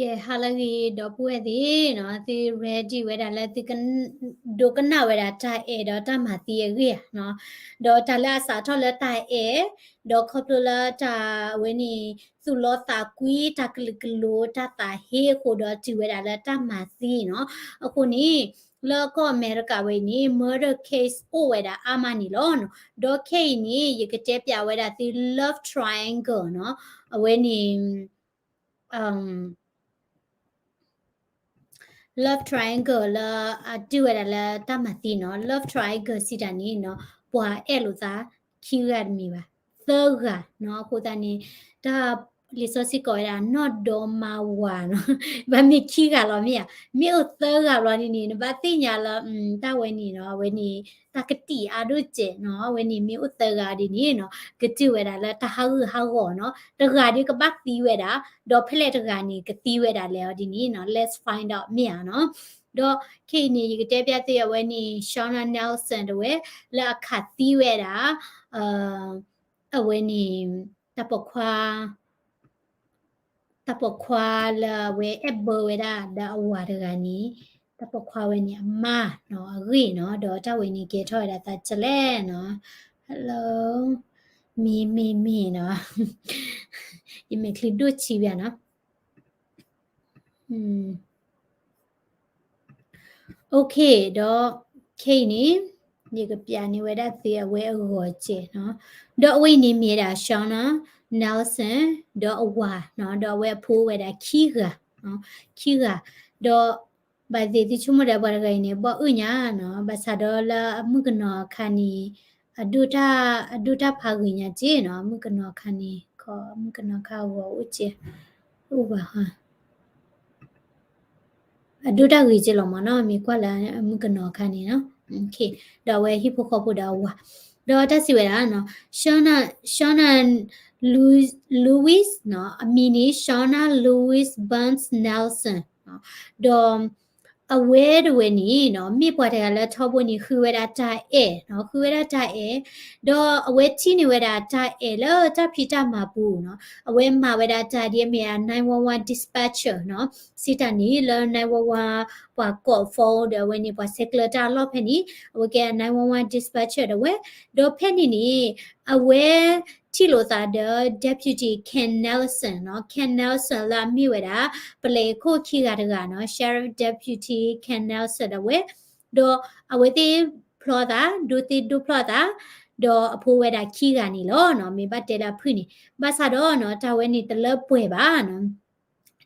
ကဲ ဟါလၢအဂ့ၤ ဒီပုၢ်ဝဲၢ်သ့ၣ်နီၤ, သု ready ဝဲဒၣ်လၢသုက ဒိကနၣ်ဝဲဒၣ်တၢ်အဲၣ်ဒီးတၢ်မၤသံအဂ့ၢ်ဧါနီၤ, ဒီးတၢ်လၢအစးထီၣ်လၢတၢ်အဲၣ်, ဒီးခီဖျိလၢတၢ်ဝဲန့ၣ် သူၣ်လီသးကွံ တၢ်ကလုာ်ကလိၤ တၢ်သးဟ့အဃိဒီးတုၤဝဲဒၣ်လၢတၢ်မၤသံနီၤ, အဃိန့ၣ် လၢကီၢ်အမဲရကၤဝဲအံၤန့ၣ် murder case အိၣ်ဝဲဒၣ်အါမးန့ၣ်လီၤနီၤ, ဒီးခဲအံၤန့ၣ် ယကတဲပျးဝဲဒၣ်သု love triangle နီၤ, အဝဲန့ၣ် love triangle လၢအတုၤဝဲဒၣ်လၢတၢ်မၤသံနီၤ, love triangle စံးတၢ်န့ၣ်နီၤ, ပှၤအဲၣ်လိာ်သး ခံဂၤတမ့ၢ်ဘၣ်, သၢဂၤနီၤ, အဃိသတးန့ၣ် တၢ်လံာ်စီဆှံကိးဝဲဒၣ် နီၢ်ဒီမါဝၤနီၤ, ဘၣ်မ့ၢ်ခံဂၤလီၤမ့ၢ်ဧါ, မ့ၢ်အိၣ်သၢဂၤဘျီန့ၣ်န့ၣ် နဘၣ်သ့ၣ်ညါလၢ တၢ်ဝဲန့ၣ်နီၤ, အဝဲန့ၣ် တၢ်ကတံာ်အါဒိၣ်စဲးနီၤ, အဝဲန့ၣ်မ့ၢ်အိၣ်သၢဂၤဒ်န့ၣ်နီၤ, ကတုၤဝဲဒၣ်လၢတၢ်ဟးဂူာ်ဟးဂီၤနီၤ, တဂၤဒ်ကဘၣ်သံဝဲဒၣ်, ဒီးဖဲလဲၣ်တဂၤန့ၣ် ကသံဝဲဒၣ်လဲၣ်အီၤဒ်န့ၣ်နီၤ, let's find out မ့ၢ်ဧါနီၤ, ဒီးခဲအံၤန့ၣ် ယကတဲပျးသုအဝဲန့ၣ် Shauna Nelson တဝဲ လၢအခးသံဝဲဒၣ် အဝဲန့ၣ် တၢ်ပိာ်ခွါ တၢ်ပိာ်ခွါလၢအဝဲအဲၣ်ဘၢဝဲဒၣ်ဒီးအဝၤတဂၤန့ၣ်, တၢ်ပိာ်ခွါဝဲန့ၣ်အမါနီၤ, အဂ့ၢ်နီၤ, ဒီးတၢ်ဝဲန့ၣ်ကဲထီၣ်ဝဲဒၣ်သးကလဲၣ်နီၤ, hello, မ့ၢ်မ့ၢ်မ့ၢ်နီၤ, ယမဲာ်ချံဒိၣ်ဆံးဘၣ်နီၤ, okay, ဒီးခဲအံၤန့ၣ် ယကပျးန့ၢ်ဝဲဒၣ်သုအဝဲအဂီၤစဲးနီၤ, ဒီးအဝဲအံၤန့ၣ်မ့ၢ်ဝဲဒၣ် Shauna Nelson ဒီးအဝၤနီၤ, ဒီးအဝဲအဖိအိၣ်ဝဲဒၣ်ခံဂၤ, ခံဂၤ, ဒီး ဘၣ်သ့ၣ်သ့ၣ်ဆိကမိၣ်ဒီးပှၤတဂၤအံၤန့ၣ် ဘီၣ်အၢၣ်ညါနီၤ, ဘၣ်ဆၣ်ဒီးလၢအမုၣ်ကနီၤအခါန့ၣ် အဒိၣ်တၢ်ဖးဂ့ၤညါက့နီၤ, မုၣ်ကနီၤအခါန့ၣ် ခီမုၣ်ကနီၤခါအဂီၤအိၣ်က့, အိၣ်ဘၣ်ဟါ အဒိၣ်တၢ်ဂ့ၤက့လီၤမ့ၢ်နီၤ, မ့ၢ်ကွၢ်လၢအမုၣ်ကနီၤအခါန့ၣ်နီၤ, ဒီးအဝဲဟံၣ်ဖိဃီဖိဒီးအဝၤ, ဒီးတၢ်စံးဝဲဒၣ်နီၤ, Shauna, Shauna Louise နီၤ, အမံၤန့ၣ် Shauna Louise Burns Nelson နီၤ, ဒီး အဝဲတဝဲန့ၣ်နီၤ, မ့ၢ်ပှၤတဂၤလၢထီဘိန့ၣ် ဃုဝဲဒၣ်တၢ်အဲၣ်နီၤ, ဃုဝဲဒၣ်တၢ်အဲၣ်, ဒီးအဝဲထံၣ်န့ၢ်ဝဲဒၣ်တၢ်အဲၣ်လၢတၢ်ဖံးတၢ်မၤပူၤနီၤ, အဝဲမၤဝဲဒၣ်တၢ်ဒ်အမ့ၢ်ဒၣ် nine one one dispatcher နီၤ, စံးတၢ်န့ၣ်လၢ nine one one ပှၤကိး phone ဒီးအဝဲန့ၣ် ပှၤဆဲးကျၢတၢ်အလီၢ်ဖဲန့ၣ် အဝဲကဲ nine one one dispatcher တဝဲ, ဒီးဖဲန့ၣ်န့ၣ် အဝဲထံၣ်လိာ်သးဒီး Deputy Ken Nelson နီၤ, Ken Nelson လၢအမ့ၢ်ဝဲဒၣ် ပလဲၤခိၣ်ခံဂၤတဂၤနီၤ, Sheriff Deputy Ken Nelson တဝဲ, ဒီးအဝဲသ့ၣ်ဖျီသး, ဒိးသ့ၣ်ဒိးဖျီသး, ဒီးအဖိဝဲဒၣ်ခံဂၤန့ၣ်လီၤနီၤ, မ့ၢ်ဘၣ်တဲလၢအဖုၣ်န့ၣ်, ဘၣ်ဆၣ်ဒီးနီၤ တၢ်ဝဲန့ၣ်တလၢပှဲၤဘၣ်နီၤ,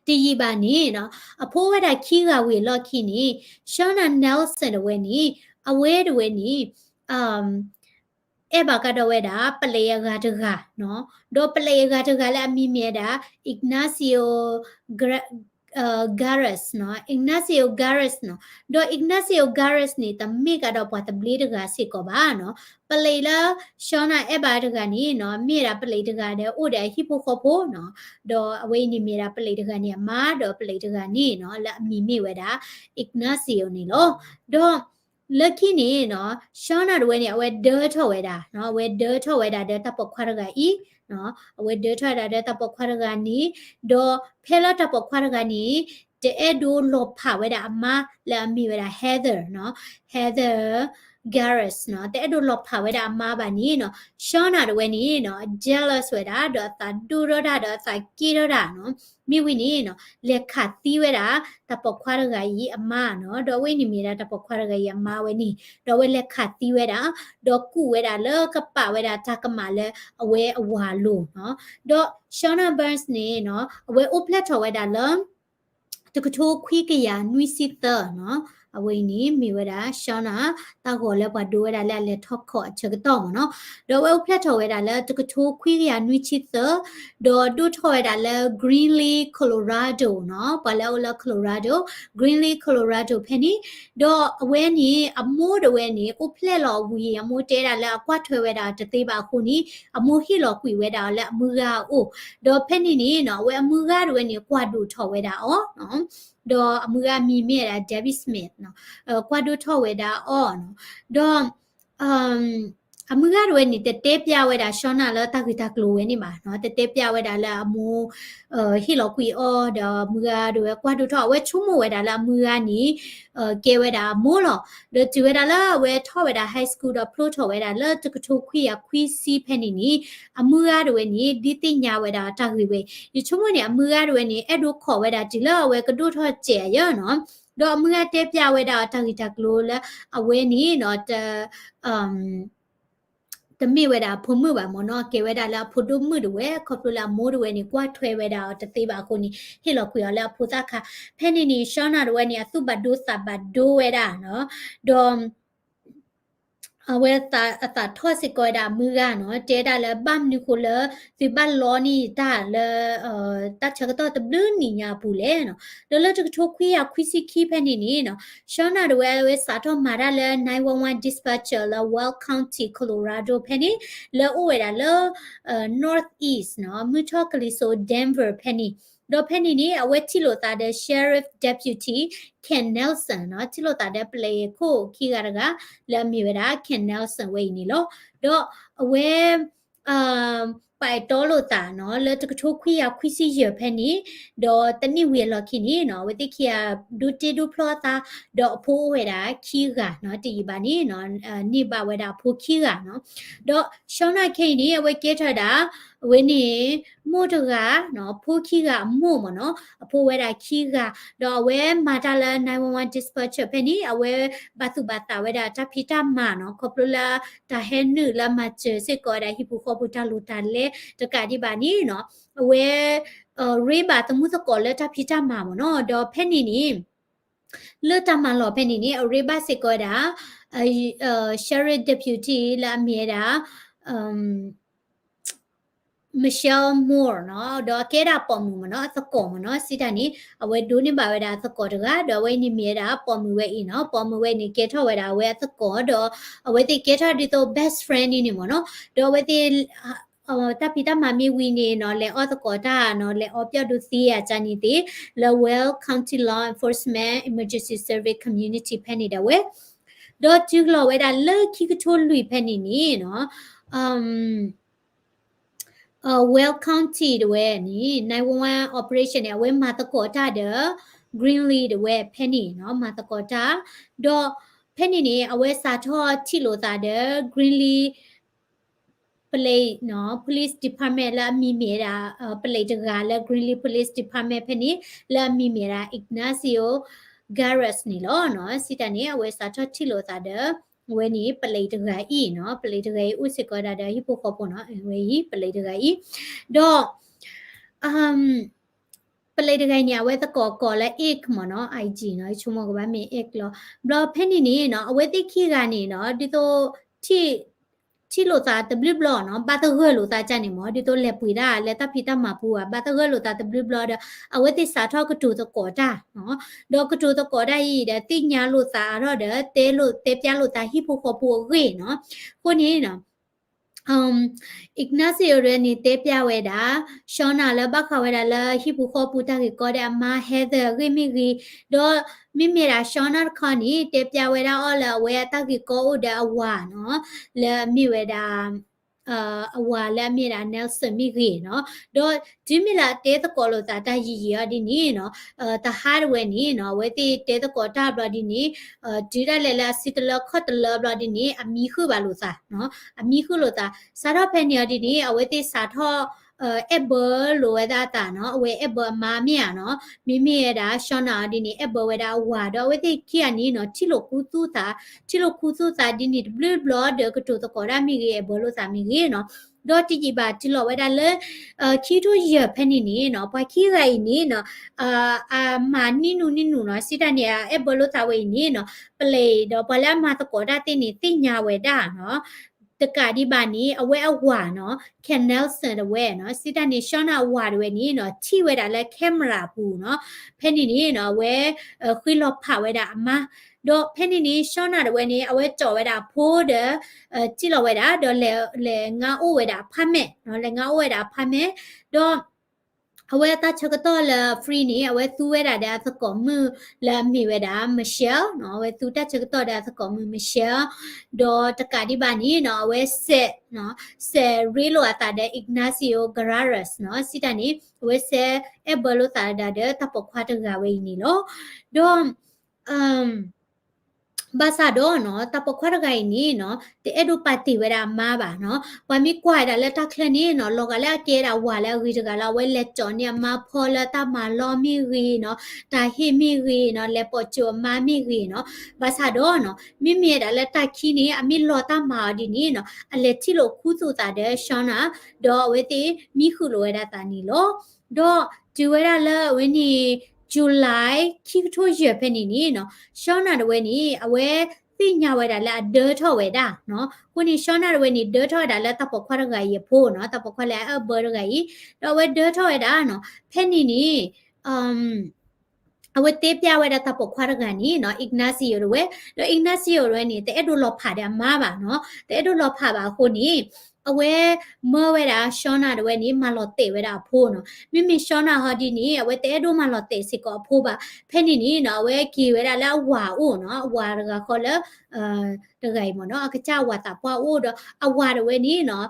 တယံာ်ဘၣ်န့ၣ်နီၤ, အဖိဝဲဒၣ်ခံဂၤဝံၤအလီၢ်ခံန့ၣ် Shauna Nelson တဝဲန့ၣ် အဝဲတဝဲန့ၣ် အဲၣ်ဘၣ်ကဒီးဝဲဒၣ် ပလဲၤအဂၤတဂၤနီၤ, ဒီးပလဲၤအဂၤတဂၤလၢအမံၤမ့ၢ်ဝဲဒၣ် Ignacio Gra- Garces နီၤ, Ignacio Garces နီၤ, ဒီး Ignacio Garces န့ၣ် တမ့ၢ်ကဒီးပှၤသဘျ့တဂၤစ့ၢ်ကီးဘၣ်နီၤ, ပလဲၤလၢ Shauna အဲၣ်ဘၣ်တဂၤန့ၣ်နီၤ, မ့ၢ်ဝဲဒၣ်ပလဲၤတဂၤဒီးအိၣ်ဒီးအဟံၣ်ဖိဃီဖိနီၤ, ဒီးအဝဲအံၤန့ၣ်မ့ၢ်ဝဲဒၣ်ပလဲၤတဂၤန့ၣ်အမါ, ဒီးပလဲၤတဂၤန့ၣ်နီၤ လၢအမံၤမ့ၢ်ဝဲဒၣ် Ignacio န့ၣ်လီၤ. ဒီး လၢခံန့ၣ်နီၤ Shauna တဝဲန့ၣ် အဝဲဒၢထီၣ်ဝဲဒၣ်နီၤ, အဝဲဒၢထီၣ်ဝဲဒၣ်ဒီးတၢ်ပိာ်ခွါတဂၤအံၤနီၤ, အဝဲဒၢထီၣ်ဝဲဒၣ်ဒီးတၢ်ပိာ်ခွါတဂၤန့ၣ်, ဒီးဖဲလၢတၢ်ပိာ်ခွါတဂၤန့ၣ် တအဲၣ်ဒိးလီၤဖးဝဲဒၣ်အမါလၢအမ့ၢ်ဝဲဒၣ် Heather နီၤ, Heather Garces နီၤ, တအဲၣ်ဒိးလီၤဖးဝဲဒၣ်အမါဘၣ်န့ၣ်နီၤ, Shauna တဝဲန့ၣ်နီၤ အ jealous ဝဲဒၣ် ဒီးအသးဒိၣ်ထီၣ်တၢ် ဒီးအသးက့ၣ်ထီၣ်တၢ်နီၤ, မ့ၢ်ဝံၤန့ၣ်နီၤ လဲၤခးသံဝဲဒၣ် တၢ်ပိာ်ခွါတဂၤအံၤအမါနီၤ, ဒီးအဝဲန့ၣ်မ့ၢ်ဒၣ်တၢ်ပိာ်ခွါတဂၤအံၤအမါဝဲန့ၣ်, ဒီးအဝဲလဲၤခးသံဝဲဒၣ်, ဒီးကူးဝဲဒၣ်လၢကပာ်ဝဲဒၣ်တၢ်ကမၣ်လၢအဝဲအဝၤလိၤနီၤ, ဒီး Shauna Burns န့ၣ်နီၤ အဝဲအိၣ်ဖျဲၣ်ထီၣ်ဝဲဒၣ်လၢ တကထိခွံကယၤနွံဆံသၢနီၤ, အဝဲအံၤန့ၣ်မ့ၢ်ဝဲဒၣ် Shauna တၢ်ဂီၤလၢပှၤဒိဝဲဒၣ်လၢအလဲၤထီၣ်ခီၣ်အဆၢကတီၢ်မ့ၢ်နီၤ, ဒီးအဝဲအိၣ်ဖျဲၣ်ထီၣ်ဝဲဒၣ်လၢတကထိခွံကယၤနွံဆံသၢ, ဒီးဒိၣ်ထီၣ်ဝဲဒၣ်လၢ Greeley Colorado နီၤ, ပှၤလၢအအိၣ်လၢ Colorado, Greeley Colorado ဖဲန့ၣ်, ဒီးအဝဲန့ၣ် အမိၢ်တဝဲန့ၣ် အိၣ်ဖျဲၣ်လီၤဝံၤ အမိၢ်တဲဒၣ်လၢအကွၢ်ထွဲဝဲဒၣ်တသ့ဘၣ်အဃိန့ၣ် အမိၢ်ဟ့ၣ်လီၤကွံာ်ဝဲဒၣ်အီၤလၢအမုၢ်ဂၤအအိၣ်, ဒီးဖဲန့ၣ်န့ၣ်နီၤ အဝဲအမုၢ်ဂၤတဝဲန့ၣ် ကွၢ်ဒိၣ်ထီၣ်ဝဲဒၣ်အီၤနီၤ, ဒီးအမုၢ်ဂၤအမံၤမ့ၢ်ဝဲဒၣ် Debbie Smith နီၤ, ကွၢ်ဒိၣ်ထီၣ်ဝဲဒၣ်အီၤနီၤ, ဒီး အ အမုၢ်ဂၤတဝဲန့ၣ် တတဲပျးဝဲဒၣ် Shauna လၢတၢ်ဂ့ၢ်တၢ်ကျိၤဝဲန့ၣ်ဘၣ်နီၤ, တတဲပျးဝဲဒၣ်လၢအမိၢ် ဟ့ၣ်လီၤကွံာ်အီၤ ဒီးအမုၢ်ဂၤတဝဲကွၢ်ဒိၣ်ထီၣ် အဝဲဆိကမိၣ်ဝဲဒၣ်လၢအမုၢ်ဂၤန့ၣ် ကဲဝဲဒၣ်အမိၢ်လီၤ. ဒီးတုၤဝဲဒၣ်လၢအဝဲထီၣ်ဝဲဒၣ် high school ဒီးဖျိထီၣ်ဝဲဒၣ်လၢတကထိခွံကယၤခွံဆံဖဲန့ၣ်န့ၣ် အမုၢ်ဂၤတဝဲန့ၣ် ဒ်သ့ၣ်ညါဝဲဒၣ်တၢ်ဂ့ၢ်ဝဲ, ယဆိကမိၣ်န့ၣ် အမုၢ်ဂၤတဝဲန့ၣ် အဲၣ်ဒိးခိးဝဲဒၣ်တုၤလၢအဝဲကဒိၣ်ထီၣ်စဲးအယၢနီၤ, ဒီးအမုၢ်ဂၤတဲပျးဝဲဒၣ်တၢ်ဂ့ၢ်တၢ်ကျိၤလၢအဝဲန့ၣ်နီၤ တ တမ့ၢ်ဝဲဒၣ်အဖိမုၣ်ဘၣ်မ့ၢ်နီၤ, ကဲဝဲဒၣ်လၢအဖိဒိၣ်မုၣ်တဝဲ, ခီဖျိလၢအမိၢ်တဝဲန့ၣ် ကွၢ်ထွဲဝဲဒၣ်အီၤတသ့ဘၣ်အဃိန့ၣ် ဟ့ၣ်လီၤကွံာ်အီၤလၢအဖိသၣ်ခါ. ဖဲန့ၣ်န့ၣ် Shauna တဝဲန့ၣ် အသူၣ်ဘၣ်ဒိသးဘၣ်ဒိဝဲဒၣ်နီၤ, ဒီး အဝဲအသးထီၣ်စ့ၢ်ကီးဝဲဒၣ်အမုၢ်ဂၤနီၤ, တဲဒၣ်လၢဘၣ်မနုၤဃိလၢ သုဘၣ်လီန့ၢ်ယတၢ်လၢ တၢ်ဆၢကတီၢ်တဘျုးနံၣ်ညါအပူၤလဲၣ်နီၤ. ဒီးလၢတကထိခွံကယၤခွံဆံခံဖဲန့ၣ်န့ၣ်နီၤ, Shauna တဝဲအဝဲစးထီၣ်မၤတၢ်လၢ nine one one dispatcher လၢ Weld County Colorado ဖဲန့ၣ် လၢအိၣ်ဝဲဒၣ်လၢ Northeast နီၤ, မုၢ်ထီၣ်ကလံၤစိး Denver ဖဲန့ၣ်. ဒီးဖဲန့ၣ်န့ၣ် အဝဲထံၣ်လိာ်သးဒီး Sheriff Deputy Ken Nelson နီၤ, ထံၣ်လိာ်သးဒီးပလဲၤခိၣ်ခံဂၤတဂၤ လၢအမ့ၢ်ဝဲဒၣ် Ken Nelson ဝဲအံၤန့ၣ်လီၤ. ဒီးအဝဲ ပာ်အဲၣ်တီလိာ်သးနီၤ လၢတကထိခွံကယၤခွံဆံယဲၢ်ဖဲန့ၣ်, ဒီးတနံၣ်ဝံၤအလီၢ်ခံန့ၣ်နီၤ အဝဲသ့ၣ်ခံဂၤဒိတ့ဒိဖျီအသး, ဒီးအဖိအိၣ်ဝဲဒၣ်ခံဂၤနီၤ, တယံာ်ဘၣ်န့ၣ်နီၤ န့ၢ်ဘၣ်ဝဲဒၣ်အဖိခံဂၤနီၤ. ဒီး Shauna ခဲအံၤန့ၣ် အဝဲကဲထီၣ်ဝဲဒၣ် အဝဲန့ၣ် မိၢ်တဂၤနီၤ, ဖိခံဂၤအမိၢ်မ့ၢ်နီၤ, အဖိဝဲဒၣ်ခံဂၤ, ဒီးအဝဲမၤတၢ်လၢ nine one one dispatcher ဖဲန့ၣ် အဝဲဘၣ်သူၣ်ဘၣ်သးဝဲဒၣ်တၢ်ဖံးတၢ်မၤနီၤ, ခီဖျိလၢတၢ်ဟဲနုာ်လၢမၤစၢၤစ့ၢ်ကီးဝဲဒၣ်ဟံၣ်ပူၤဃီပူၤတၢ်လိၣ်တၢ်လဲတကးဒံးဘၣ်န့ၣ်နီၤ, အဝဲ ရ့ဘၣ်သမူသကိးလၢတၢ်ဖံးတၢ်မၤမ့ၢ်နီၤ. ဒီးဖဲန့ၣ်န့ၣ် လၢတၢ်မၤလီၢ်ဖဲန့ၣ်န့ၣ် အရ့ဘၣ်စ့ၢ်ကီးဝဲဒၣ် Sheriff Deputy လၢအမ့ၢ်ဝဲဒၣ် Michelle Moore နီၤ, ဒီးအကဲဒၣ်ပိာ်မုၣ်မ့ၢ်နီၤ, အသကိးမ့ၢ်နီၤ, စံးတၢ်န့ၣ် အဝဲဒိးန့ၢ်ဘၣ်ဝဲဒၣ်အသကိးတဂၤ, ဒီးအဝဲအံၤန့ၣ်မ့ၢ်ဝဲဒၣ်ပိာ်မုၣ်ဝဲအံၤနီၤ, ပိာ်မုၣ်ဝဲအံၤန့ၣ် ကဲထီၣ်ဝဲဒၣ်အဝဲအသကိး, ဒီးအဝဲသ့ၣ်ကဲထီၣ်ဒ်သိး best friend န့ၣ်န့ၣ်မ့ၢ်နီၤ, ဒီးအဝဲသ့ၣ် တၢ်ဖံးတၢ်မၤမ့ၢ်ဝံၤန့ၣ်နီၤ, လဲၤအီၣ်သကိးတၢ်နီၤ, လဲၤအီပျီၣ်ဒိသ့အကန့ၣ်သ့ၣ် လၢ Weld County Law Enforcement Emergency Service Community ဖဲန့ၣ်ဒၣ်ဝဲ, ဒီးတုၤလီၤဝဲဒၣ်လၢခံကထိလွံၢ်ဖဲန့ၣ်န့ၣ်နီၤ Weld County တဝဲန့ၣ် nine one one operation န့ၣ် အဝဲမၤသကိးတၢ်ဒီး Greenlee တဝဲဖဲန့ၣ်နီၤ, မၤသကိးတၢ်, ဒီးဖဲန့ၣ်န့ၣ် အဝဲစးထီၣ်ထံၣ်လိာ်သးဒီး Greenlee ပလဲနီၤ, Police Department လၢအမံၤမ့ၢ်ဝဲဒၣ် ပလဲတဂၤလၢ Greenlee Police Department ဖဲန့ၣ် လၢအမံၤမ့ၢ်ဝဲဒၣ် Ignacio Garras န့ၣ်လီၤနီၤ. စံးတၢ်န့ၣ် အဝဲစးထီၣ်ထံၣ်လိာ်သးဒီး အဝဲန့ၣ် ပလဲတဂၤအံၤနီၤ, ပလဲတဂၤအံၤအိၣ်စ့ၢ်ကီးဒၣ်ဒီးဟံၣ်ဖိဃီဖိနီၤ, အဝဲအံၤ ပလဲတဂၤအံၤ, ဒီး ပလဲတဂၤအံၤန့ၣ် အဝဲသကိးကိးလၢ Ike မ့ၢ်နီၤ, I G နီၤ, ယဆိကမိၣ်ကဘၣ်မ့ၢ် Ike လီၤ. ဘျီဖဲန့ၣ်န့ၣ်နီၤ အဝဲသ့ၣ်ခံဂၤန့ၣ်နီၤ ဒ်သိး ထံၣ်လိာ်သးတဘျုးဘျီနီၤ, ဘၣ်သဂၢၢ်လိာ်သးကန့ၣ်မ့ၢ် ဒ်သိးလဲၤပှ့ၤတၢ်လၢတၢ်ဖံးတၢ်မၤပူၤဘၣ်, ဘၣ်သဂၢၢ်လိာ်သးတဘျုးဘျီဒီး အဝဲသ့ၣ်စးထီၣ်ကတိၤသကိးတၢ်နီၤ, ဒီးကတိၤသကိးတၢ်အံၤဒီး သ့ၣ်ညါလိာ်သးအါထီၣ်ဒီး တဲလိာ်တဲပျးလိာ်သးဟံၣ်ဖိဃီဖိအဂ့ၢ်နီၤ. အဃိန့ၣ်နီၤ Ignacio ဒၣ်န့ၣ် တဲပျးဝဲဒၣ် Shauna လၢဘၣ်ဃးဝဲဒၣ်လၢဟံၣ်ပူၤဃီပူၤတၢ်ဂ့ၢ်ကီဒီးအမါ Heather အဂ့ၢ်မ့ၢ်ဂ့ၤ, ဒီးမ့မ့ၢ်ဒၣ် Shauna တခီန့ၣ် တဲပျးဝဲဒၣ်အီၤလၢအဝဲအတၢ်ဂ့ၢ်ကီအိၣ်ဒီးအဝၤနီၤ, လၢအမ့ၢ်ဝဲဒၣ် အဝၤလၢအမ့ၢ်ဒၣ် Nelson မ့ၢ်ဂ့ၤနီၤ, ဒီးတုၤမ့ၢ်လၢအတဲသကိးလိာ်သးတၢ်ယံာ်ယံာ်အီၤဒ်န့ၣ်နီၤ, တဟါတဝဲန့ၣ်နီၤ အဝဲသ့ၣ်တဲသကိးတၢ်ဘျီဒ်န့ၣ် တုၤဒၣ်လဲာ်လၢအဆံတလၢခီၣ်တလၢဘျီဒ်န့ၣ် အမံဃုာ်ဘၣ်လိာ်သးနီၤ, အမံဃုာ်လိာ်သး စးထီၣ်ဖဲန့ၣ်အီၤဒ်န့ၣ် အဝဲသ့ၣ်စးထီၣ် အဲၣ်ဘၢလိာ်ဝဲဒၣ်အသးနီၤ, အဝဲအဲၣ်ဘၢအမါမ့ၢ်ဧါနီၤ, မ့မ့ၢ်ဝဲဒၣ် Shauna အီၤဒ်န့ၣ် အဲၣ်ဘၢဝဲဒၣ်အဝၤ ဒီးအဝဲသ့ၣ်ခံဂၤန့ၣ်နီၤ ထံၣ်လိာ်ခူသူၣ်သး, ထံၣ်လိာ်ခူသူၣ်သးဒ်န့ၣ်တဘျုးဘျီဒီး ကတိၤသကိးတၢ်မ့ၢ်ဂ့ၤ အဲၣ်ဘၢလိာ်သးမ့ၢ်ဂ့ၤနီၤ, ဒီးတယံာ်ဘၣ်တုၤလီၤဝဲဒၣ်လၢ ခံကထိယဲၢ်ဖဲန့ၣ်န့ၣ်နီၤ ပှၤခံဂၤအံၤန့ၣ်နီၤ အမၤနံၣ်နူနံၣ်နူနီၤ, စံးတၢ်န့ၣ် အအဲၣ်ဘၢလိာ်သးဝဲအံၤန့ၣ်နီၤ ပလဲဒီးပှၤလၢအမၤသကိးတၢ်သ့ၣ်န့ၣ် သ့ၣ်ညါဝဲဒၣ်နီၤ, တကးဒံးဘၣ်န့ၣ် အဝဲအဝၤနီၤ Ken Nelson တဝဲနီၤ, စံးတၢ်န့ၣ် Shauna အဝၤတဝဲန့ၣ်နီၤ ထံၣ်ဝဲဒၣ်လၢ camera ပူၤနီၤ, ဖဲန့ၣ်န့ၣ်နီၤ အဝဲ ဃ့လီၤဖးဝဲဒၣ်အမါ, ဒီးဖဲန့ၣ်န့ၣ် Shauna တဝဲန့ၣ် အဝဲကၠီၣ်ဝဲဒၣ်အဖိဒီး စံၣ်လီၤဝဲဒၣ် ဒီးလဲၤငါအိၣ်ဝဲဒၣ် apartment နီၤ, လဲၤငါအိၣ်ဝဲဒၣ် apartment ဒီး အဝဲအတၢ်ဆၢကတီၢ်လၢ free န့ၣ် အဝဲသူဝဲဒၣ်ဒီးအသကိးမုၣ်လၢအမ့ၢ်ဝဲဒၣ် Michelle နီၤ, အဝဲသူတၢ်ဆၢကတီၢ်ဒီးအသကိးမုၣ် Michelle, ဒီးတကးဒံးဘၣ်န့ၣ်နီၤ အဝဲစဲးနီၤ, စဲးရ့လိာ်အသးဒီး Ignacio Graras နီၤ, စံးတၢ်န့ၣ် အဝဲစဲးအဲၣ်ဘၢလိာ်သးဒၣ်ဒီးတၢ်ပိာ်ခွါတဂၤဝဲအံၤန့ၣ်လီၤ. ဒီး ဘၣ်ဆၣ်ဒီးနီၤ တၢ်ပိာ်ခွါတဂၤအံၤန့ၣ်နီၤ တအဲၣ်ဒိးပာ်တ့ၢ်ဝဲဒၣ်အမါဘၣ်နီၤ. ပှၤမ့ၢ်ကွၢ်ဝဲဒၣ်လၢတၢ်ချၢန့ၣ်နီၤ လီၤဂာ်လၢအကဲဒၣ်ဝၤလၢအဂ့ၤတဂၤလီၤ. အဝဲလဲၤကၠီန့ၢ်အမါဖီလၢတၢ်မၤလီၢ်မ့ၢ်ဂ့ၤနီၤ, တၢ်ဟ့ၣ်မ့ၢ်ဂ့ၤနီၤ, လဲၤပိာ်ကၠိအမါမ့ၢ်ဂ့ၤနီၤ. ဘၣ်ဆၣ်ဒီးနီၤ မ့မ့ၢ်ဝဲဒၣ်လၢတၢ်ခံန့ၣ် အမ့ၢ်လီၤတၢ်မၤအီၤဒ်န့ၣ်နီၤ အလဲၤထံၣ်လိာ်ခူသူၣ်သးဒီး Shauna ဒီးအဝဲသ့ၣ်မံဃုာ်လိာ်ဝဲဒၣ်သးန့ၣ်လီၤ. ဒီးတုၤဝဲဒၣ်လၢအဝဲန့ၣ် July ခံကထိယဲၢ်ဖဲန့ၣ်န့ၣ်နီၤ Shauna တဝဲန့ၣ် အဝဲသ့ၣ်ညါဝဲဒၣ်လၢအဒၢထီၣ်ဝဲဒၣ်နီၤ. အဃိန့ၣ် Shauna တဝဲန့ၣ် ဒၢထီၣ်ဝဲဒၣ်လၢတၢ်ပိာ်ခွါတဂၤအံၤအဖိနီၤ, တၢ်ပိာ်ခွါလၢအအဲၣ်ဘၢတဂၤအံၤ, ဒီးအဝဲဒၢထီၣ်ဝဲဒၣ်နီၤ. ဖဲန့ၣ်န့ၣ် အဝဲတဲပျးဝဲဒၣ်တၢ်ပိာ်ခွါတဂၤန့ၣ်နီၤ Ignacio တဝဲ, ဒီး Ignacio တဝဲန့ၣ် တအဲၣ်ဒိးလီၤဖးဒီးအမါဘၣ်နီၤ, တအဲၣ်ဒိးလီၤဖးဘၣ်အဃိန့ၣ် အဝဲမၢဝဲဒၣ် Shauna တဝဲန့ၣ် မၤလီၤတဲာ်ဝဲဒၣ်အဖိနီၤ. မ့မ့ၢ် Shauna ဟီဒ်န့ၣ် အဝဲတအဲၣ်ဒိးမၤလီၤတဲာ်စ့ၢ်ကီးအဖိဘၣ်. ဖဲန့ၣ်န့ၣ်နီၤ အဝဲက့ၤဝဲဒၣ်လၢအဝၤအအိၣ်နီၤ, အဝၤတဂၤဃီလၢ တဂၤအံၤမ့ၢ်နီၤ အကစၢ်အဝၤသးပှၢ်အိၣ်ဒီး အဝၤတဝဲန့ၣ်နီၤ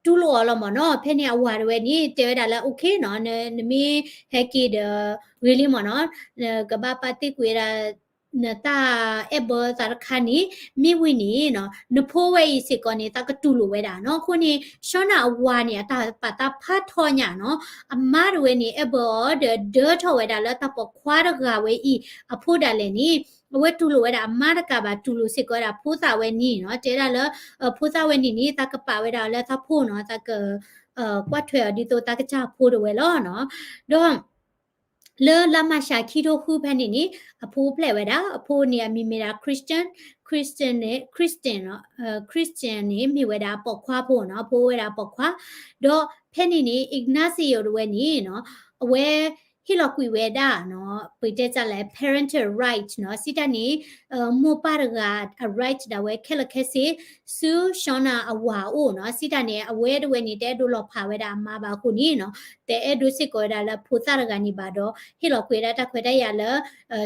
တူၢ်လိာ်အီၤလီၤမ့ၢ်နီၤ. ဖဲန့ၣ်အဝၤတဝဲန့ၣ် တဲဝဲဒၣ်လၢ okay နီၤ, နမ့ၢ်ဟဲက့ၤဒီး ဂ့ၤလံမ့ၢ်နီၤ, ကဘၣ်ပာ်တ့ၢ်ကွံာ်ဝဲဒၣ် နတၢ်အဲၣ်ဘၢသးတခါန့ၣ် မ့ၢ်ဝံၤန့ၣ်နီၤ နဖိဝဲအံၤစ့ၢ်ကီးန့ၣ် သးကတူၢ်လိာ်ဝဲဒၣ်နီၤ. အဃိန့ၣ် Shauna အဝၤန့ၣ် အတၢ်ပာ်သးဖးထီညါနီၤ, အမါတဝဲန့ၣ် အဲၣ်ဘၢအီၤဒီးဒၢထီၣ်ဝဲဒၣ်လၢတၢ်ပိာ်ခွါတဂၤဝဲအံၤ အဖိဒၣ်လဲာ်န့ၣ် အဝဲတူၢ်လိာ်ဝဲဒၣ်အမါတကးဘၣ် တူၢ်လိာ်စ့ၢ်ကီးဝဲဒၣ်ဖိသၣ်ဝဲန့ၣ်နီၤ. တဲဒၣ်လၢ ဖိသၣ်ဝဲန့ၣ်န့ၣ် သးကပာ်ဝဲဒၣ်အီၤလၢသးဖိနီၤ, သးက ကွၢ်ထွဲအီၤဒ်သိးသးကစၢ်ဖိတဝဲလီၤနီၤ. ဒီး လၢလါမၢ်ၡးခံထိဃုဖဲန့ၣ်န့ၣ် အဖိအိၣ်ဖျဲၣ်ဝဲဒၣ်, အဖိန့ၣ်အမံၤမ့ၢ်ဒၣ် Christian, Christian န့ၣ် Christian နီၤ, Christian န့ၣ် မ့ၢ်ဝဲဒၣ်အပိာ်ခွါဖိနီၤ, အဖိအိၣ်ဝဲဒၣ်အပိာ်ခွါ, ဒီးဖဲန့ၣ်န့ၣ် Ignacio တဝဲန့ၣ်နီၤ အဝဲဟ့ၣ်လီၤကွံာ်ဝဲဒၣ်နီၤ, ပတဲတၢ်လၢ parental right နီၤ, စံးတၢ်န့ၣ် မိၢ်ပၢ်တဂၤအ right ဒၣ်ဝဲခဲလၢာ်ခဲဆ့ ဆူ Shauna အဝၤအအိၣ်နီၤ. စံးတၢ်န့ၣ် အဝဲတဝဲန့ၣ် တအဲၣ်ဒိးလီၤဖးဝဲဒၣ်အမါဘၣ်အဃိန့ၣ်နီၤ, တအဲၣ်ဒိးစ့ၢ်ကီးဝဲဒၣ်လၢဖိသၣ်တဂၤန့ၣ်ဘၣ်ဒီး ဟ့ၣ်လီၤကွံာ်ဝဲဒၣ်တၢ်ခွဲးတၢ်ယာ်လၢ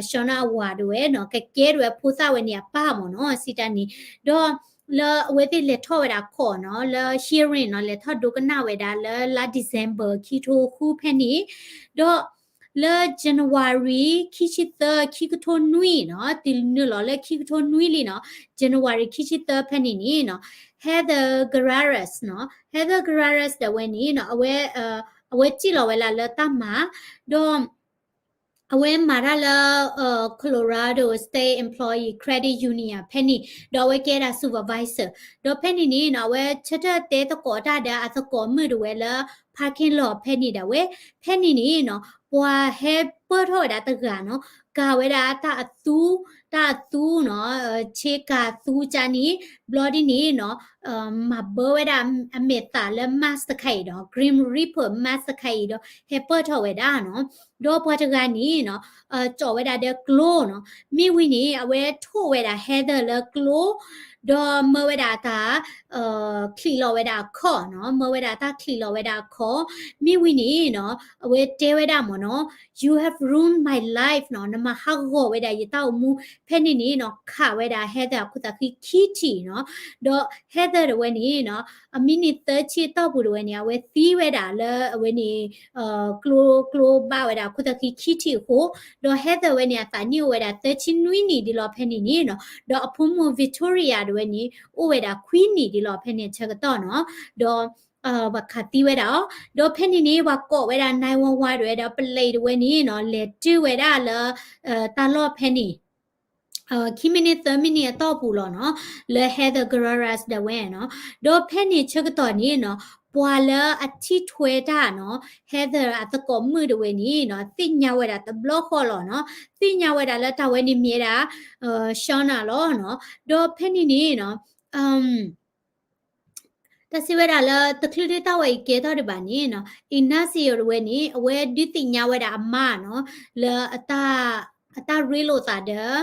Shauna အဝၤတဝဲနီၤ, ကကဲထီၣ်ဝဲဖိသၣ်ဝဲန့ၣ်အပၢ်မ့ၢ်နီၤ. စံးတၢ်န့ၣ် ဒီးလၢအဝဲသ့ၣ်လဲၤထီၣ်ဝဲဒၣ် court နီၤ, လၢ hearing နီၤ, လဲၤထီၣ်ဒိကနၣ်ဝဲဒၣ်လၢလါ December ခံထိဃုဖဲန့ၣ်, ဒီးလၢ January ခံဆံသၢ ခံကထိနွံနီၤ, တုၤနုာ်လီၤလၢခံကထိနွံလံနီၤ, January ခံဆံသၢဖဲန့ၣ်န့ၣ်နီၤ, Heather Graras နီၤ, Heather Graras ဒၣ်ဝဲန့ၣ်နီၤ, အဝဲ အဝဲစံၣ်လီၤဝဲလၢလၢတၢ်မၤ, ဒီး အဝဲမၤတၢ်လၢ Colorado State Employee Credit Union ဖဲန့ၣ်, ဒီးအဝဲကဲဒၣ် supervisor, ဒီးဖဲန့ၣ်န့ၣ်နီၤ, အဝဲဆၢထၢၣ်တဲသကိးတၢ်ဒီးအသကိးမုၣ်တဝဲလၢ parking lot ဖဲန့ၣ်ဒၣ်ဝဲ, ဖဲန့ၣ်န့ၣ်နီၤ, ပှၤဟဲပၢၢ်ထီၣ်ဝဲဒၣ်တဂၤနီၤ, ကၤဝဲဒၣ်တၢ်အသူ, တၢ်အသူနီၤ, ဆ့ကၤသူကၢန့ၣ်, ဘျီဒ်န့ၣ်နီၤ, မၤဘၢဝဲဒၣ်အမဲာ်သးလၢ mask တခါအံၤဒီး Grim Reaper mask တခါအံၤဒီး ဟဲပၢၢ်ထီၣ်ဝဲဒၣ်နီၤ, ဒီးပှၤတဂၤန့ၣ်နီၤ, ကၠီးဝဲဒၣ်ဒီးကျိနီၤ, မ့ၢ်ဝံၤန့ၣ် အဝဲထိၣ်ဝဲဒၣ် Heather လၢကျိ, ဒီးမၢဝဲဒၣ်အတၢ် ချံးလီၤဝဲဒၣ်အခီၣ်နီၤ, မၢဝဲဒၣ်တၢ်ချံးလီၤဝဲဒၣ်အခီၣ်, မ့ၢ်ဝံၤန့ၣ်နီၤ, အဝဲတဲဝဲဒၣ်မ့ၢ်နီၤ, You have ruined my life နီၤ, နမၤဟးဂီၤဝဲဒၣ်ယတၢ်အိၣ်မူ, ဖဲန့ၣ်န့ၣ်နီၤ, ခးဝဲဒၣ် Heather အခိၣ်သးဃံခံထံၣ်နီၤ, ဒီး Heather တဝဲန့ၣ်နီၤ, အမံးနံးသၢဆံအတီၢ်ပူၤတဝဲန့ၣ် အဝဲသံဝဲဒၣ်လၢအဝဲန့ၣ် ကျိ ကျိဘၣ်ဝဲဒၣ်အခိၣ်သးဃံခံထံၣ်အဃိ, ဒီး Heather ဝဲန့ၣ် အသးနံၣ်အိၣ်ဝဲဒၣ်သၢဆံနွံနံၣ်ဒ်လီၤဖဲန့ၣ်န့ၣ်နီၤ, ဒီးအဖိမုၣ် Victoria တဝဲန့ၣ် အိၣ်ဝဲဒၣ်ခွံနံၣ်ဒ်လီၤဖဲန့ၣ်အဆၢကတီၢ်နီၤ, ဒီး ပှၤခးသံဝဲဒၣ်အီၤ, ဒီးဖဲန့ၣ်န့ၣ် ပှၤကိးဝဲဒၣ် nine one one တဝဲဒီး ပလံးတဝဲန့ၣ်နီၤ, လဲၤတုၤဝဲဒၣ်လၢ တၢ်လီၢ်ဖဲန့ၣ် ခံမံးနံးသၢမံးနံးအတီၢ်ပူၤလီၤနီၤ, လၢ Heather Graras ဒၣ်ဝဲနီၤ, ဒီးဖဲန့ၣ်ဆၢကတီၢ်န့ၣ်နီၤ, ပှၤလၢအထံၣ်ထွဲတၢ်နီၤ, Heather အသကိးမုၣ်တဝဲန့ၣ်နီၤ, သ့ၣ်ညါဝဲဒၣ်တဘျီဃီလီၤနီၤ, သ့ၣ်ညါဝဲဒၣ်လၢတၢ်ဝဲန့ၣ်မ့ၢ်ဝဲဒၣ် Shauna လီၤနီၤ, ဒီးဖဲန့ၣ်န့ၣ်နီၤ တၢ်စံးဝဲဒၣ်လၢ တချုးဒၣ်တၢ်ဝဲအံၤကဲထီၣ်ဒံးဘၣ်န့ၣ်နီၤ, Ignacio တဝဲန့ၣ် အဝဲဒုးသ့ၣ်ညါဝဲဒၣ်အမါနီၤ, လၢအတၢ် အတၢ်ရ့လိာ်သးဒီး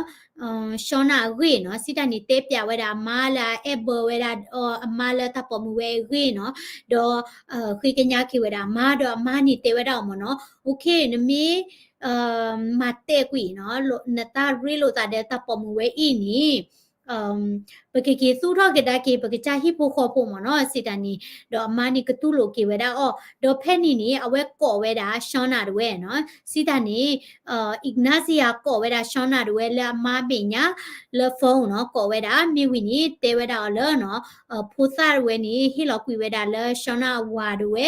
Shauna အဂ့ၢ်နီၤ, စံးတၢ်န့ၣ် တဲပျးဝဲဒၣ်အမါလၢအအဲၣ်ဘၢဝဲဒၣ်အီၤ အမါလၢတၢ်ပိာ်မုၣ်ဝဲအဂ့ၢ်နီၤ, ဒီး ဃ့ကညးက့ၤဝဲဒၣ်အမါ ဒီးအမါန့ၣ်တဲဝဲဒၣ်အီၤမ့ၢ်နီၤ, OK နမ့ၢ် မၤတဲာ်ကွံာ်နီၤ နတၢ်ရ့လိာ်သးဒီးတၢ်ပိာ်မုၣ်ဝဲအံၤန့ၣ် ပကက့ၤသူၣ်ထီၣ်ကဒါက့ၤ ပကစၢ်ဟံၣ်ဖိဃီဖိမ့ၢ်နီၤ စံးတၢ်န့ၣ်, ဒီးအမါန့ၣ်ကတူၢ်လိာ်က့ၤဝဲဒၣ်အီၤ, ဒီးဖဲန့ၣ်န့ၣ် အဝဲကိးဝဲဒၣ် Shauna တဝဲနီၤ, စံးတၢ်န့ၣ် Ignacia ကိးဝဲဒၣ် Shauna တဝဲလၢအမါမဲာ်ညါ လၢ phone နီၤ, ကိးဝဲဒၣ် မ့ၢ်ဝံၤန့ၣ် တဲဝဲဒၣ်အီၤလၢနီၤ ဖိသၣ်တဝဲန့ၣ် ဟ့ၣ်လီၤကွံာ်ဝဲဒၣ်လၢ Shauna အဝၤတဝဲ,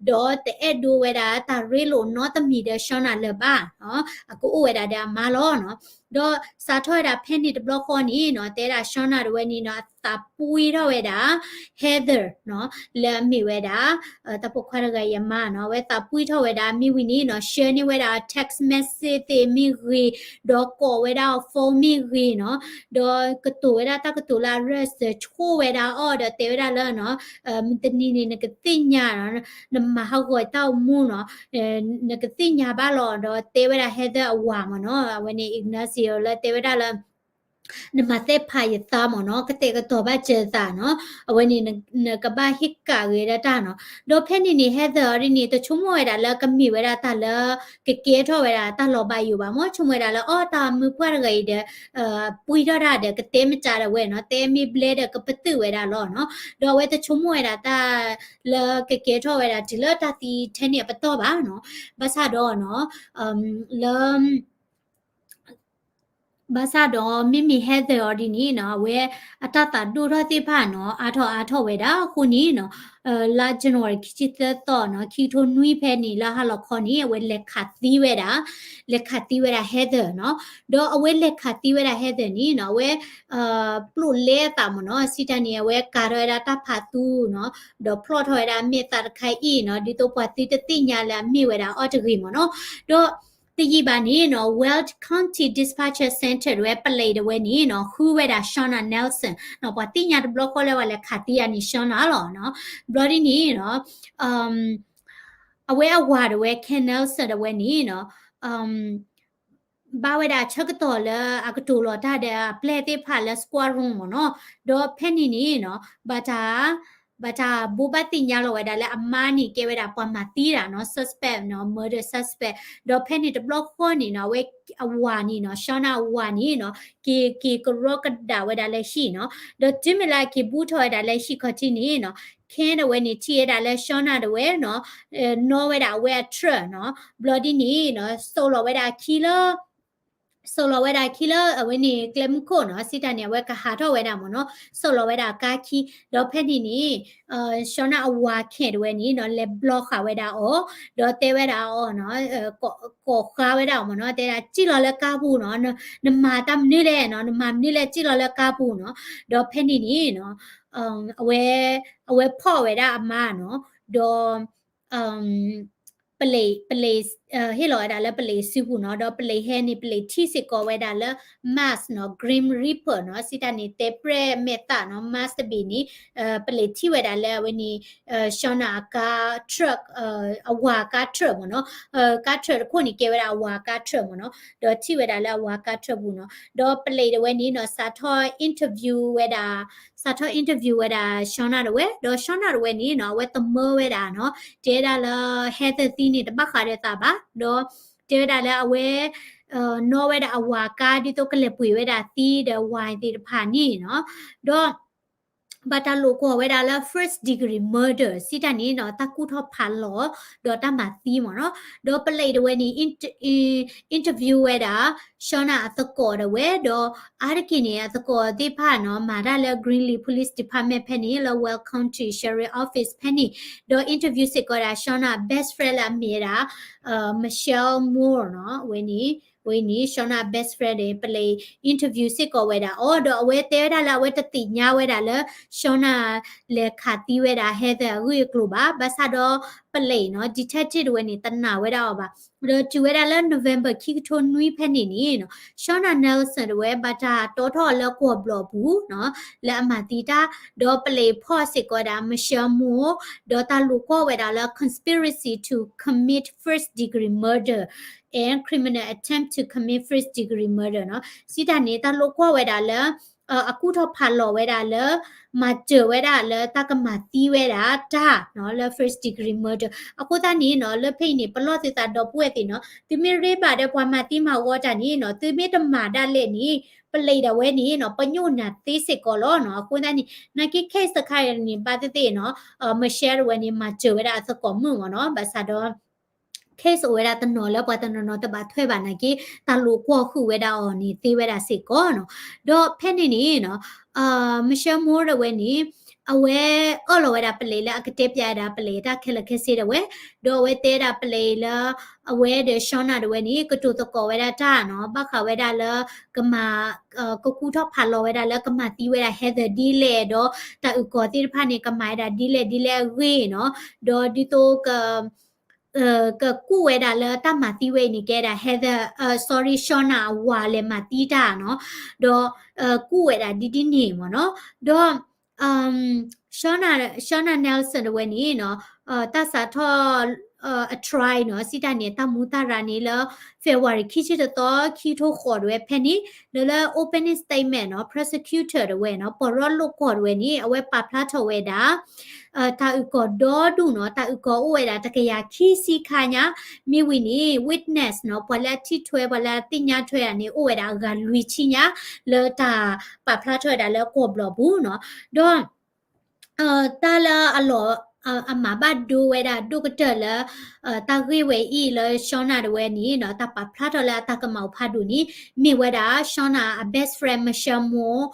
ဒီးတအဲၣ်ဒိးဝဲဒၣ်တၢ်ရ့လိာ်နီတမံၤဒီး Shauna လၢၤဘၣ်နီၤ, အကအိၣ်ဝဲဒၣ်ဒီးအမါလီၤနီၤ. ဒီးစးထီၣ်ဝဲဒၣ်ဖဲန့ၣ်တဘျီဃီန့ၣ်နီၤ, တဲဒၣ် Shauna တဝဲန့ၣ်နီၤ အသးပှံၢ်ထီၣ်ဝဲဒၣ် Heather နီၤ, လၢအမ့ၢ်ဝဲဒၣ် တၢ်ပိာ်ခွါတဂၤအံၤအမါနီၤ, အဝဲသးပှံၢ်ထီၣ်ဝဲဒၣ် မ့ၢ်ဝံၤန့ၣ်နီၤ share န့ၢ်ဝဲဒၣ် text message သ့ၣ်မ့ၢ်ဂ့ၤ, ဒီးကိးဝဲဒၣ်အီၤ phone မ့ၢ်ဂ့ၤနီၤ, ဒီးကတိၤဝဲဒၣ်တၢ်ကတိၤလၢအရၢၢ်စၢၤဆိၣ်ဝဲဒၣ်အီၤ ဒီးတဲဝဲဒၣ်လၢနီၤ မုၢ်တနံၤန့ၣ် နကသ့ၣ်ညါနီၤ, နမၤဟးဂီၤတၢ်အိၣ်မူနီၤ, နကသ့ၣ်ညါဘၣ်လီၤ, ဒီးတဲဝဲဒၣ် Heather အဝၤမ့ၢ်နီၤ, အဝဲန့ၣ် Ignacio လၢတဲဝဲဒၣ်လၢ နမၤသ့ၣ်ဖးယသးမ့ၢ်နီၤ, ကတဲာ်ကတီၤဘၣ်စၢၤသးနီၤ, အဝဲန့ၣ် နကဘၣ်ဟ့ၣ်ကးဂ့ၤဒၣ်တၢ်နီၤ. ဒီးဖဲန့ၣ်န့ၣ် Heather အီၤဒ်န့ၣ် တဆိကမိၣ်ဝဲဒၣ်လၢကမ့ၢ်ဝဲဒၣ်တၢ်လၢ ကကဲထီၣ်ဝဲဒၣ်တၢ်လီၤဘၣ်ယိၣ်ဘၣ်မ့ၢ်, ဆိကမိၣ်ဝဲဒၣ်လၢ အီ တၢ်မုၢ်ပှၢ်တဂၤအံၤဒီး ပှံၢ်ထီၣ်တၢ်ဒီး ကတဲမတၤဒီးဝဲနီၤ, တဲမ့ၢ်ဘျဲဒီးကပတုာ်ဝဲဒၣ်လီၤနီၤ. ဒီးအဝဲတဆိကမိၣ်ဝဲဒၣ်တၢ်လၢကကဲထီၣ်ဝဲဒၣ် တုၤလၢတၢ်သံထဲန့ၣ်အပတီၢ်ဘၣ်နီၤ. ဘၣ်ဆၣ်ဒီးနီၤ လၢ ဘၣ်ဆၣ်ဒီးမ့မ့ၢ် Heather အီၤဒ်န့ၣ်နီၤ, အဝဲအတၢ်သးဒိၣ်ထီၣ်သ့ၣ်တဖၣ်နီၤ အါထီၣ်အါထီၣ်ဝဲဒၣ်အဃိန့ၣ်နီၤ, လါ January ခံဆံသၢသီနီၤ ခံကထိနွံဖဲန့ၣ် လၢဟါလီၤခီန့ၣ် အဝဲလဲၤခးသံဝဲဒၣ်, လဲၤခးသံဝဲဒၣ် Heather နီၤ. ဒီးအဝဲလဲၤခးသံဝဲဒၣ် Heather န့ၣ်နီၤ, အဝဲ ပျိာ်လဲအသးမ့ၢ်နီၤ, စံးတၢ်န့ၣ် အဝဲကၤထီၣ်ဝဲဒၣ်တၢ်ဖးသူနီၤ, ဒီးဖျီၣ်ထီၣ်ဝဲဒၣ်အမဲာ်သးတခါအံၤနီၤ, ဒ်သိးပှၤသုတသ့ၣ်ညါလၢအမ့ၢ်ဝဲဒၣ်အီၤတဂ့ၤမ့ၢ်နီၤ. ဒီးတယံာ်ဘၣ်န့ၣ်နီၤ Weld County Dispatch Center တဝဲ ပလံးတဝဲန့ၣ်နီၤ ဃုဝဲဒၣ် Shauna Nelson နီၤ, ပှၤသ့ၣ်ညါတဘျီဃီလၢပှၤလဲၤခးသံယၤန့ၣ် Shauna လီၤနီၤ. ဘျီဒ်န့ၣ်နီၤ အဝဲအဝၤတဝဲ Ken Nelson တဝဲန့ၣ်နီၤ ဘၣ်ဝဲဒၣ်ဆၢကတီၢ်လၢအကတိၤလီၤတၢ်ဒီးအပျဲၢ်သ့ၣ်တဖၣ်လၢ squad room မ့ၢ်နီၤ, ဒီးဖဲန့ၣ်န့ၣ်နီၤ ဘၣ်တၢ် ဘၣ်တၢ်ဘိးဘၣ်သ့ၣ်ညါလီၤဝဲဒၣ်လၢအမါန့ၣ်ကဲဝဲဒၣ်ပှၤမၤသံတၢ်နီၤ, suspect နီၤ, murder suspect, ဒီးဖဲန့ၣ်တဘျီဃီန့ၣ်နီၤ အဝဲအဝၤန့ၣ်နီၤ Shauna အဝၤန့ၣ်နီၤ က့ၤက့ၤကရီကဒါဝဲဒၣ်လၢဟံၣ်နီၤ, ဒီးတုၤမ့ၢ်လၢအက့ၤဘူးထီၣ်ဝဲဒၣ်လၢဟံၣ်ခီၣ်ထံးန့ၣ်နီၤ Ken တဝဲန့ၣ်ထံၣ်ဝဲဒၣ်လၢ Shauna တဝဲနီၤ နီၣ်ဝဲဒၣ်အဝဲအ truck နီၤ, ဘျီဒ်န့ၣ်နီၤ စိာ်လီၤဝဲဒၣ်အခံလၢ စိာ်လီၤဝဲဒၣ်အခံလၢအဝဲန့ၣ် ကျဲမုၢ်ခိၣ်နီၤ, စံးတၢ်န့ၣ် အဝဲကဟးထီၣ်ဝဲဒၣ်မ့ၢ်နီၤ, စိာ်လီၤဝဲဒၣ်အကါခံ, ဒီးဖဲန့ၣ်န့ၣ် Shauna အဝၤ Ken တဝဲန့ၣ်နီၤ လဲၤဘျီဃာ်ဝဲဒၣ်အီၤ, ဒီးတဲဝဲဒၣ်အီၤနီၤ ကိးဃါဝဲဒၣ်အီၤမ့ၢ်နီၤ, တဲဒၣ်စံၣ်လီၤလၢကါပူၤနီၤ, နမၤတၢ်မနုၤလဲၣ်နီၤ, နမၤမနုၤလဲၣ် စံၣ်လီၤလၢကါပူၤနီၤ, ဒီးဖဲန့ၣ်န့ၣ်နီၤ အဝဲ အဝဲဖီၣ်ဝဲဒၣ်အမါနီၤ, ဒီး ပလံး ပလံး ဟ့ၣ်လီၤဝဲဒၣ်လၢပလံးစုပူၤနီၤ, ဒီးပလံးဟဲန့ၣ် ပလံးထံၣ်စ့ၢ်ကီးဝဲဒၣ်လၢ mask နီၤ, Grim Reaper နီၤ, စံးတၢ်န့ၣ် တဲပြဲၢ်မဲာ်သၣ်နီၤ, mask တဘ့ၣ်န့ၣ် ပလံးထံၣ်ဝဲဒၣ်လၢအဝဲန့ၣ် Shauna အကါ truck အဝၤအကါ truck မ့ၢ်နီၤ, ကါ truck တခိၣ်န့ၣ် ကဲဝဲဒၣ်အဝၤအကါ truck မ့ၢ်နီၤ, ဒီးထံၣ်ဝဲဒၣ်လၢအဝၤအကါ truck ပူၤနီၤ, ဒီးပလံးတဝဲန့ၣ်နီၤ စးထီၣ် interview ဝဲဒၣ် စးထီၣ် interview ဝဲဒၣ် Shauna တဝဲ, ဒီး Shauna တဝဲန့ၣ်နီၤ အဝဲသမၢဝဲဒၣ်နီၤ, တဲဒၣ်လၢ Heather သံန့ၣ် တဘၣ်ဃးဒီးသးဘၣ်, ဒီးတဲဝဲဒၣ်လၢအဝဲ နီၣ်ဝဲဒၣ်အဝၤအကါ ဒ်သိးကလဲၤပှ့ၤဝဲဒၣ်သံဒီး wine သ့ၣ်တဖၣ်န့ၣ်နီၤ, ဒီး ဘၣ်တၢ်လိာ်ကွီၢ်ဝဲဒၣ်လၢ first degree murder စံးတၢ်န့ၣ်နီၤ, တၢ်ကူၣ်ထီၣ်ဖးလီၤ ဒီးတၢ်မၤသံမ့ၢ်နီၤ, ဒီးပလံးတဝဲန့ၣ် interview ဝဲဒၣ် Shauna အသကိးတဝဲ, ဒီးအါတက့ၢ်န့ၣ် အသကိးသ့ၣ်တဖၣ်နီၤ မၤတၢ်လၢ Greeley Police Department ဖဲန့ၣ် လၢ Weld County Sheriff Office ဖဲန့ၣ်, ဒီး interview စ့ၢ်ကီးဒၣ် Shauna best friend လၢအမ့ၢ်ဝဲဒၣ် Michelle Moore နီၤ, ဝဲန့ၣ် ဝဲန့ၣ် Shauna best friend န့ၣ် ပလံး interview စ့ၢ်ကီးဝဲဒၣ်အီၤ, ဒီးအဝဲတဲဝဲဒၣ်လၢအဝဲတသ့ၣ်ညါဝဲဒၣ်လၢ Shauna လဲၤခးသံဝဲဒၣ် Heather အဂ့ၢ်အကျိၤဘၣ်, ဘၣ်ဆၣ်ဒီးပလံးနီၤ detective တဝဲန့ၣ် တနာ်ဝဲဒၣ်အီၤဘၣ် ဒီးတုၤဝဲဒၣ်လၢ November ခံကထိနွံဖဲန့ၣ်န့ၣ်နီၤ Shauna Nelson တဝဲ ဘၣ်တၢ်တီထီၣ်အီၤလၢကီၢ်ဘျီၣ်ပူၤနီၤ လၢအမၤသံတၢ် ဒီးပလံာ်ဖီၣ်စ့ၢ်ကီးဝဲဒၣ် Michelle Moore ဒီးတၢ်လိာ်ကွီၢ်ဝဲဒၣ်လၢ conspiracy to commit first degree murder and criminal attempt to commit first degree murder နီၤ စံးတၢ်န့ၣ် တၢ်လိာ်ကွီၢ်ဝဲဒၣ်လၢ အကူၣ်ထီၣ်ဖးလီၤဝဲဒၣ်လၢ မၤစၢၤဝဲဒၣ်လၢတၢ်ကမၤသံဝဲဒၣ်တၢ်နီၤ လၢ first degree murder အဃိသတးန့ၣ်နီၤ လၢဖဲအံၤန့ၣ် ပလီၢ်သုသးဒီပုၢ်ဝဲၢ်သ့ၣ်နီၤ သုမ့ၢ်ရ့ဘၣ်ဒီးပှၤမၤသံမၤဂီၤတၢ်န့ၣ်နီၤ သုမ့ၢ်တမၤဒၣ်လဲာ်န့ၣ် ပလံာ်ဒၣ်ဝဲန့ၣ်နီၤ ပညိၣ်နၤသ့စ့ၢ်ကီးလီၤနီၤ အဃိသတးန့ၣ် နာ်က့ case တခါအံၤန့ၣ် ဘၣ်သ့ၣ်သ့ၣ်နီၤ Michelle တဝဲန့ၣ် မၤစၢၤဝဲဒၣ်အသကိးမုၣ်မ့ၢ်နီၤ ဘၣ်ဆၣ်ဒီး case အိၣ်ဝဲဒၣ်တနီၤလၢပှၤတနီၤနီၤတဘၣ်ထွဲဘၣ်နာ်က့ တၢ်လိာ်ကွီၢ်ဃုာ်ဝဲဒၣ်အီၤန့ၣ်သ့ဝဲဒၣ်စ့ၢ်ကီးနီၤ ဒီးဖဲန့ၣ်န့ၣ်နီၤ Michelle Moore တဝဲန့ၣ် အဝဲအၢၣ်လီၤဝဲဒၣ်ပလံာ်လၢအကတဲပၠးဝဲဒၣ်ပလံာ်တၢ်ခဲလၢာ်ခဲဆ့တဝဲ ဒီးအဝဲတဲဒၣ်ပလံာ်လၢ အဝဲဒီး Shauna တဝဲန့ၣ် ကတိၤသကိးဝဲဒၣ်တၢ်နီၤ ဘၣ်ဃးဝဲဒၣ်လၢ ကမၤ ကကူၣ်ထီၣ်ဖးလီၤဝဲဒၣ်လၢကမၤသံဝဲဒၣ် Heather ဒ်လဲၣ်ဒီး တၢ်အုၣ်ကီၤသ့ၣ်တဖၣ်န့ၣ် ကမၤဝဲဒၣ်ဒ်လဲၣ်ဒ်လဲၣ်အဂ့ၢ်နီၤ ဒီးဒ်သိးက ကကူၣ်ဝဲဒၣ်လၢတၢ်မၤသံဝဲအံၤန့ၣ် ကဲဒၣ် Heather, sorry, Shauna အဝၤလဲၤမၤသံတၢ်နီၤ ဒီး ကူၣ်ဝဲဒၣ်ဒ်ဒ်န့ၣ်မ့ၢ်နီၤ ဒီး Shauna, Shauna Nelson တဝဲန့ၣ်နီၤ တၢ်စးထီၣ် အ trial နီၤ စံးတၢ်န့ၣ် တၢ်မူတၢ်ရၤန့ၣ်လၢ February ခံဆံတသီ ခံကထိဃိးတဝဲဖဲန့ၣ် ဒီးလၢ opening statement နီၤ prosecutor တဝဲနီၤ ပှၤရီလီၢ်ကီၢ်တဝဲန့ၣ် အဝဲပာ်ဖျါထီၣ်ဝဲဒၣ် တၢ်အုၣ်ကီၤဒီဒူၣ်နီၤ တၢ်အုၣ်ကီၤအိၣ်ဝဲဒၣ်တကယၤခံဆံခါညါ မ့ၢ်ဝံၤန့ၣ် witness နီၤ ပှၤလၢအထံၣ်ထွဲ ပှၤလၢအသ့ၣ်ညါထွဲဒၣ်န့ၣ် အိၣ်ဝဲဒၣ်အဂၤလွံၢ်ဆံညါ လၢတၢ်ပာ်ဖျါထီၣ်ဝဲဒၣ်လၢကီၢ်ဘျီၣ်ပူၤနီၤ ဒီး တၢ်လၢအလီၢ် အမၤဘၣ်ဒိဝဲဒၣ်ဒိၣ်ကတၢၢ်လၢ တၢ်ဂ့ၢ်ဝဲအံၤလၢ Shauna တဝဲန့ၣ်နီၤ တၢ်ပာ်ဖျါထီၣ်လၢအတၢ်ကမၣ်အိၣ်ဖးဒိၣ်န့ၣ် မ့ၢ်ဝဲဒၣ် Shauna အ best friend Michelle Moore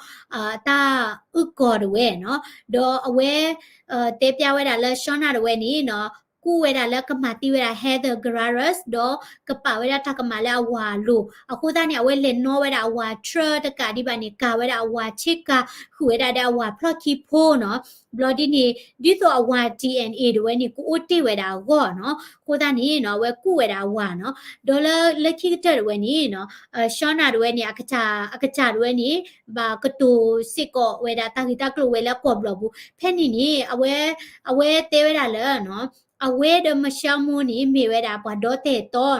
တၢ်အုၣ်ကီၤတဝဲနီၤ ဒီးအဝဲ တဲပၠးဝဲဒၣ်လၢ Shauna တဝဲန့ၣ်နီၤ ကူၣ်ဝဲဒၣ်လၢကမၤသံဝဲဒၣ် Heather Gladys ဒီးကပာ်ဝဲဒၣ်တၢ်ကမၣ်လၢအဝၤအလိၤ အဃိသတးန့ၣ် အဝဲလဲၤနီၣ်ဝဲဒၣ်အဝၤ truck တကးဒံးဘၣ်န့ၣ် ကၤဝဲဒၣ်အဝၤဆ့ကၤ ဃုာ်ဝဲဒၣ်ဒီးအဝၤဖျီၣ်ခံဖိနီၤ ဘျီဒ်န့ၣ် ဒ်သိးအဝၤ DNA တဝဲန့ၣ် ကအိၣ်တ့ၢ်ဝဲဒၣ်အဂီၢ်နီၤ အဃိသတးန့ၣ်နီၤ အဝဲကူၣ်ဝဲဒၣ်အဝၤနီၤ ဒီးလၢလၢခံကတၢၢ်တဝဲန့ၣ်နီၤ Shauna တဝဲန့ၣ် အကစၢ် အကစၢ်တဝဲန့ၣ် ဘၣ်ကတိၤစ့ၢ်ကီးဝဲဒၣ်တၢ်ဂ့ၢ်တၢ်ကျိၤဝဲလၢကီၢ်ဘျီၣ်ပူၤ ဖဲန့ၣ်န့ၣ် အဝဲ အဝဲတဲဝဲဒၣ်လၢ အဝဲဒီး Michelle Moore န့ၣ် မ့ၢ်ဝဲဒၣ်ပှၤဒီတဲာ်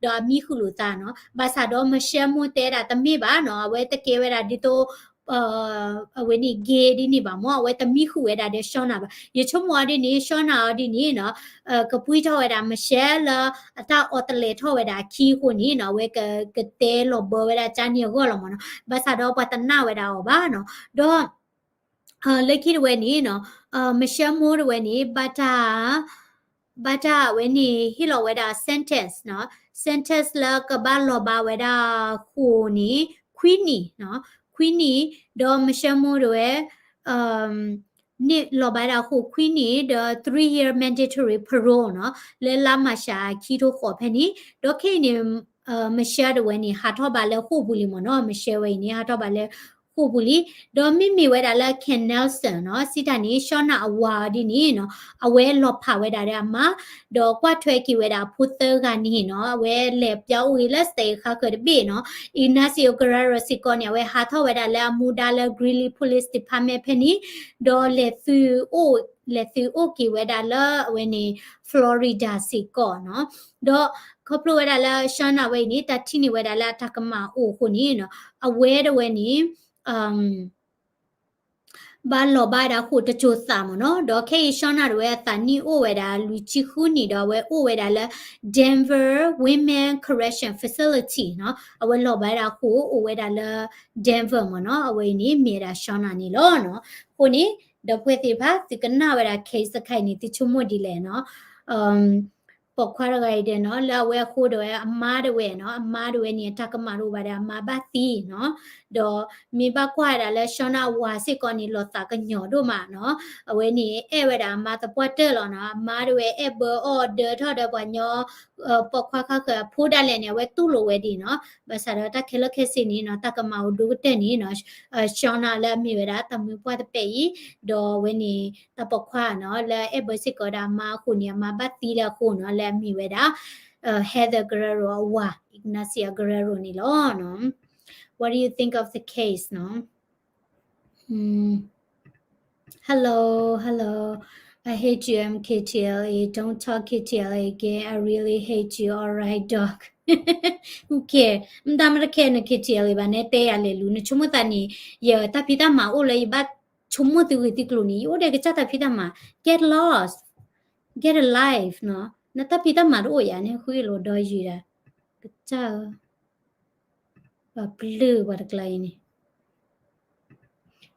တီနီၤ ဒီးအမံဃုာ်လိာ်သးနီၤ ဘၣ်ဆၣ်ဒီး Michelle Moore တဲဒၣ်တမ့ၢ်ဘၣ်နီၤ အဝဲတကဲဝဲဒၣ်ဒ်သိး အဝဲန့ၣ် gay ဒ်န့ၣ်ဘၣ်မ့ၢ် အဝဲတမံဃုာ်ဝဲဒၣ်ဒီး Shauna ဘၣ် ယဆိကမိၣ်အီၤဒ်န့ၣ် Shauna အီၤဒ်န့ၣ်နီၤ ကပှံထီၣ်ဝဲဒၣ် Michelle လၢအတၢ်အီတလဲၤထီၣ်ဝဲဒၣ်အခံအဃိန့ၣ်နီၤ အဝဲကကတဲလီၤဘၢဝဲဒၣ်ကၠါန့ၣ်အဂီၢ်လီၤမ့ၢ်နီၤ ဘၣ်ဆၣ်ဒီးပှၤတနာ်ဝဲဒၣ်အီၤဘၣ်နီၤ ဒီး လၢခံတဝဲန့ၣ်နီၤ Michelle Moore တဝဲန့ၣ် ဘၣ်တၢ် ဘၣ်တၢ်ဝဲန့ၣ် ဟ့ၣ်လီၤဝဲဒၣ် sentence နီၤ sentence လၢကဘၣ်လီၤဘၣ်ဝဲဒၣ်ဃိာ်န့ၣ် ခွံနံၣ်နီၤ ခွံနံၣ် ဒီး Michelle Moore တဝဲ န့ၣ်လီၤဘၣ်ဝဲဒၣ်ဃိာ်ခွံနံၣ် ဒီး three year mandatory parole နီၤ လၢလါမၢ်ၡးခံကထိဃိးဖဲန့ၣ် ဒီးခဲအံၤန့ၣ် Michelle တဝဲန့ၣ် ဟးထီၣ်ဘၣ်လၢဃိာ်ပူၤလံမ့ၢ်နီၤ Michelle ဝဲအံၤန့ၣ် ဟးထီၣ်ဘၣ်လၢဃိာ်ပူၤလံ ဒီးမ့မ့ၢ်ဝဲဒၣ်လၢ Ken Nelson နီၤ စံးတၢ်န့ၣ် Shauna အဝၤဒ်န့ၣ်နီၤ အဝဲလီၤဖးဝဲဒၣ်ဒီးအမါ ဒီးကွၢ်ထွဲက့ၤဝဲဒၣ်အဖိသၢဂၤန့ၣ်နီၤ အဝဲလဲၤပၠီအိၣ်ဂ့ၤလၢ state ဃါဃၢၤတဘ့ၣ်နီၤ Ignacio Guerrero စ့ၢ်ကီးန့ၣ် အဝဲဟးထီၣ်ဝဲဒၣ်လၢအမူဒါလၢ Greeley Police Department ဖဲန့ၣ် ဒီးလဲၤသုးအိၣ် လဲၤသုးအိၣ်က့ၤဝဲဒၣ်လၢအဝဲန့ၣ် Florida စ့ၢ်ကီးနီၤ ဒီးခီဖျိဝဲဒၣ်လၢ Shauna ဝဲအံၤန့ၣ် တၢ်ထံၣ်န့ၢ်ဝဲဒၣ်လၢအတၢ်ကမၣ်အိၣ်အဃိန့ၣ်နီၤ အဝဲတဝဲန့ၣ် ဘၣ်လီၤဘၣ်ဝဲဒၣ်ဃိာ်တစိၤသးမ့ၢ်နီၤ ဒီးခဲအံၤ Shauna တဝဲအသးနံၣ်အိၣ်ဝဲဒၣ်လွံၢ်ဆံဃုနံၣ်ဒီးအဝဲအိၣ်ဝဲဒၣ်လၢ Denver Women Correction Facility နီၤ အဝဲလီၤဘၣ်ဝဲဒၣ်ဃိာ်အိၣ်ဝဲဒၣ်လၢ Denver မ့ၢ်နီၤ အဝဲအံၤန့ၣ်မ့ၢ်ဝဲဒၣ် Shauna န့ၣ်လီၤနီၤ အဃိန့ၣ် ဒီပုၢ်ဝဲၢ်သ့ၣ်တဖၣ် သုကနၣ်ဝဲဒၣ် case တခါအံၤန့ၣ် သုဆိကမိၣ်ဒ်လဲၣ်နီၤ ပိာ်ခွါတဂၤအံၤဒီးနီၤ လၢအဝဲအဃိဒီးဝဲအမါတဝဲနီၤ အမါတဝဲန့ၣ် အတၢ်ကမၣ်တအိၣ်ဘၣ်ဒီးအမါဘၣ်သံနီၤ ဒီးမ့ၢ်ဘၣ်ကွၢ်ဝဲဒၣ်လၢ Shauna အဝၤစ့ၢ်ကီးန့ၣ် လီၤသးကညီၤဒိၣ်မးနီၤ အဝဲန့ၣ် အဲၣ်ဝဲဒၣ်အမါသပှၢ်တၢၢ်လီၤနီၤ အမါတဝဲအဲၣ်ဘၢအီၣ်ဒၢထီၣ်ဒီးပှၤညီ ပိာ်ခွါခါဃၢၤအဖိဒၣ်လဲာ်န့ၣ် အဝဲတူၢ်လိာ်ဝဲဒ်နီၤ ဘၣ်ဆၣ်ဒီးတၢ်ခဲလၢာ်ခဲဆ့န့ၣ်နီၤ တၢ်ကမၣ်အိၣ်ဒိၣ်ကတၢၢ်န့ၣ်နီၤ Shauna လၢအမ့ၢ်ဝဲဒၣ်တၢ်မုၢ်ပှၢ်တပဲာ်အံၤ ဒီးအဝဲန့ၣ် တၢ်ပိာ်ခွါနီၤ လၢအဲၣ်ဘၢစ့ၢ်ကီးဒီးအမါအဃိန့ၣ် အမါဘၣ်သံလၢအဃိနီၤ လၢအမ့ၢ်ဝဲဒၣ် Heather Guerrero အဝၤ Ignacia Guerrero န့ၣ်လီၤနီၤ. What do you think of the case နီၤ? Hello, hello. I hate you, M K T L A. Don't talk K T L A again. I really hate you. All right, dog. Who care? မတၤမတခဲန K T L A ဘၣ် နဲတဲယၤလဲၤလူၤ နဆိကမိၣ်သးန့ၣ် ယတၢ်ဖံးတၢ်မၤအိၣ်လၢယဘၣ်ဆိကမိၣ်သုဂ့ၤသုကျိၤန့ၣ် ယအိၣ်ဒီးကစၢ်တၢ်ဖံးတၢ်မၤ get lost, get a life နီၤ. နတၢ်ဖံးတၢ်မၤတအိၣ်ယၤန့ၣ် ဃုလိာ်ဒီးယၤဒၣ် ကစၢ်ဧၢ ပှၤပျုၢ်ပှၤတကျါအံၤန့ၣ်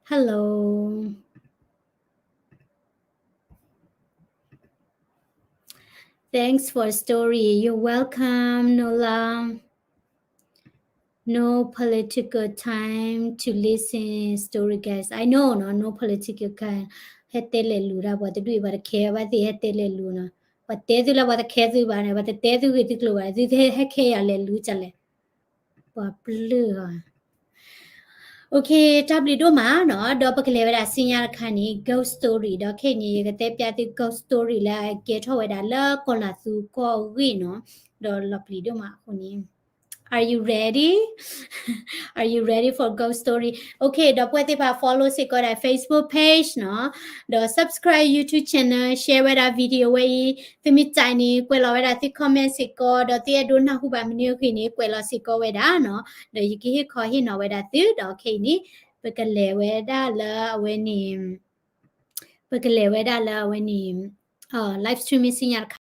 Hello. Thanks for story. You're welcome, Nola. No political time to listen story, guys. I know, no, no political time. ဟဲတဲလဲၤလူၤတၢ် ပှၤတဒူၣ်အံၤ ပှၤတခဲဘၣ်သ့ၣ် ဟဲတဲလဲၤလူၤနီၤ. ပှၤတဲသုလၢပှၤတခဲသုဘၣ်န့ၣ် ပှၤတတဲသုဂ့ၤသုကျိၤဘၣ် သုဟဲခဲယၤလဲၤလူၤကလဲၣ် ပှၤပျုၢ်ဧါ. Okay, တၢ်ဘျုးဒိၣ်မးနီၤ ဒီးပကလဲၤဝဲဒၣ်ဆူညါတခါန့ၣ် ghost story ဒီးခဲအံၤန့ၣ် ယကတဲပျးသု ghost story လၢအကဲထီၣ်ဝဲဒၣ်လၢကီၢ်လၤသူကီၢ်အဂ့ၢ်နီၤ ဒီးလီၤပျံၤဒိၣ်မးအဃိန့ၣ် Are you ready? Are you ready for ghost story? Okay, ဒီပုၢ်ဝဲၢ်သ့ၣ်တဖၣ် follow စ့ၢ်ကီးဒၣ် Facebook page နီၤ ဒီး subscribe YouTube channel, share ဝဲဒၣ် video ဝဲအံၤ, သုမ့ၢ်တၢ်န့ၣ် ကွဲးလီၤဝဲဒၣ်သု comment စ့ၢ်ကီး ဒီးသုအဲၣ်ဒိးနၢ်ဟူဘၣ်မနုၤအဂ့ၢ်န့ၣ် ကွဲးလီၤစ့ၢ်ကီးဝဲဒၣ်နီၤ ဒီးယကဟ့ၣ်ခီဟ့ၣ်နီၤဝဲဒၣ်သု ဒီးခဲအံၤန့ၣ် ပကလဲၤဝဲဒၣ်လၢအဝဲန့ၣ် ပကလဲၤဝဲဒၣ်လၢအဝဲန့ၣ် live streaming ဆူညါတခါနီၤ.